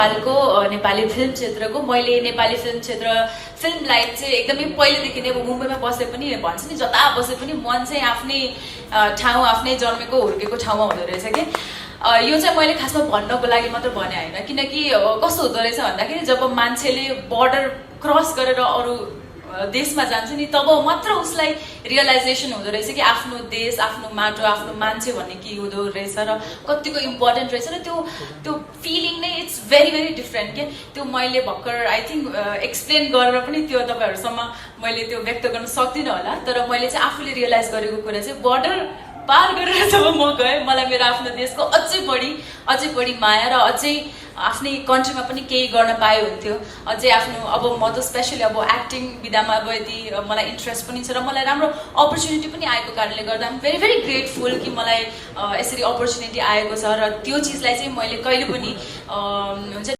नेपालको नेपाली फिल्म क्षेत्रको मैले नेपाली फिल्म क्षेत्र फिल्मलाई चाहिँ एकदमै पहिलेदेखि नै मुम्बईमा बसे पनि भन्छ नि जता बसे पनि मन चाहिँ आफ्नै ठाउँ आफ्नै जन्मेको हुर्केको ठाउँमा हुँदो रहेछ कि यो चाहिँ मैले खासमा भन्नको लागि मात्र भने होइन किनकि कस्तो हुँदो रहेछ भन्दाखेरि जब मान्छेले बर्डर क्रस गरेर अरू देशमा जान्छ नि तब मात्र उसलाई रियलाइजेसन हुँदो रहेछ कि आफ्नो देश आफ्नो माटो आफ्नो मान्छे भन्ने के हुँदो रहेछ र कतिको इम्पोर्टेन्ट रहेछ र त्यो फिलिङ नै इट्स भेरी भेरी डिफ्रेन्ट के त्यो मैले भर्खर आई थिङ्क एक्सप्लेन गरेर पनि त्यो तपाईँहरूसम्म मैले त्यो व्यक्त गर्न सक्दिनँ होला तर मैले चाहिँ आफूले रियलाइज गरेको कुरा चाहिँ बर्डर पार गरेर जब म गएँ मलाई मेरो आफ्नो देशको अझै बढी माया र अझै आफ्नै कन्ट्रीमा पनि केही गर्न पाए हुन्थ्यो अझै आफ्नो अब म त स्पेसली अब एक्टिङ विधामा अब यति मलाई इन्ट्रेस्ट पनि छ र मलाई राम्रो अपर्च्युनिटी पनि आएको कारणले गर्दा आम भेरी भेरी ग्रेटफुल कि मलाई यसरी अपर्च्युनिटी आएको छ र त्यो चिजलाई चाहिँ मैले कहिले पनि हुन्छ